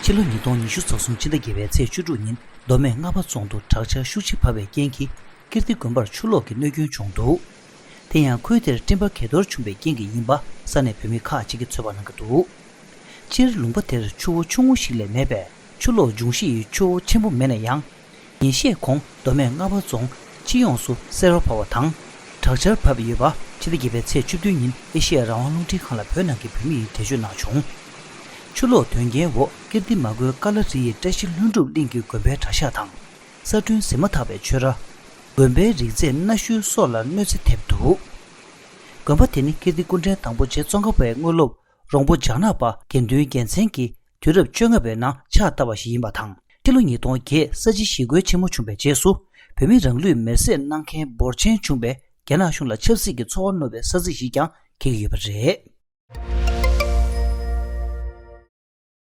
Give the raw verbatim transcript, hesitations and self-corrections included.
ཕྱི་ལོ་ཉིས་སྟོང་ཉི་ཤུ་རྩ་གསུམ་ཕྱི་ཟླ་བརྒྱད་པའི་ཚེས་བཅུ་དྲུག་ཉིན་མདོ་སྨད་རྔ་པ་རྫོང་དུ་དྲག་ཆར་ཤུགས་ཆེ་བབས་པའི་རྐྱེན་གྱིས་ཀིརྟི་དགོན་པར་ཆུ་ལོག་གི་གནོད་སྐྱོན་བྱུང་འདུག་དེ་ཡང་ཁུལ་དེར་སྤྲིན་པ་གས་གཏོར་བྱུང་བའི་རྐྱེན་གྱིས་ཡིན་པ་ས་གནས་བོད་མི་ཁག་ཅིག་གིས་ཚོད་དཔག་གནང་གི་འདུག་སྤྱིར་ལུང་པ་དེར་ཆུ་བོ་ཆུང་ངུ་ཞིག་ལས་མེད་པས་ཆུ་ལོག་འབྱུང་གཞི་ཡི་ཆུ་བོ་ཆེན་པོ་མེད་ན་ཡང་། ཉིན་ཤས་གོང་མདོ་སྨད་རྔ་པ་རྫོང་སྤྱི་ཡོངས་སུ་སེར་བ་བབས་པ་དང་། དྲག་ཆར་བབས་ཡོད་པ་ཕྱི་ཟླ་བརྒྱད་པའི་ཚེས་བཅུ་བདུན་ཉིན་ཨེ་ཤེ་ཡ་རང་དབང་རླུང་འཕྲིན་ཁང་ལ་བོད་ནང་གི་བོད་མི་ཡིས་འགྲེལ་བརྗོད་གནང་བྱུང་། ཆུ་ལོག་དོན་རྐྱེན་འོག་ཀིརྟི་མ་དགོན་ཀ་ལ་རི་ཡི་བཀྲ་ཤིས་ལྷུན་གྲུབ་གླིང་གི་དགོན་པའི་གྲྭ་ཤག་དང་། གསར་སྐྲུན་ཟིན་མ་ཐག་པའི་ཆོས་ར། དགོན་པའི་རིག་རྫས་སྣ་ཤོས་སོགས་ལ་གནོད་འཚེ་ཐེབས་འདུག་དགོན་པ་དེ་ནི་ཀིརྟི་སྐུ་ཕྲེང་དང་པོ་རྗེ་ཙོང་ཁ་པའི་དངོས་སློབ་རོང་པོ་ལྗང་ནག་པ་དགེ་འདུན་རྒྱལ་མཚན་གྱིས་དུས་རབས་བཅོ་ལྔ་པའི་ནང་ཕྱག་བཏབ་པ་ཞིག་ཡིན་པ་དང་། སྤྱི་ལོ་ཉིས་སྟོང་བརྒྱད་ས་བྱི་ཞི་རྒོལ་ཆེན་མོ་བྱུང་བའི་རྗེས་སུ་བོད་མི་རང་ལུས་མེར་སྲེག་གནང་མཁན་འབོར་ཆེན་བྱུང་བས་རྒྱ་ནག་གཞུང་ལ་ཆབ་སྲིད་ཀྱི་ཚོར་བ་རྣོ་བའི་ས་ཚིགས་ཤིག་ཀྱང་འགེལ་གྱི་ཡོད་པ་རེད།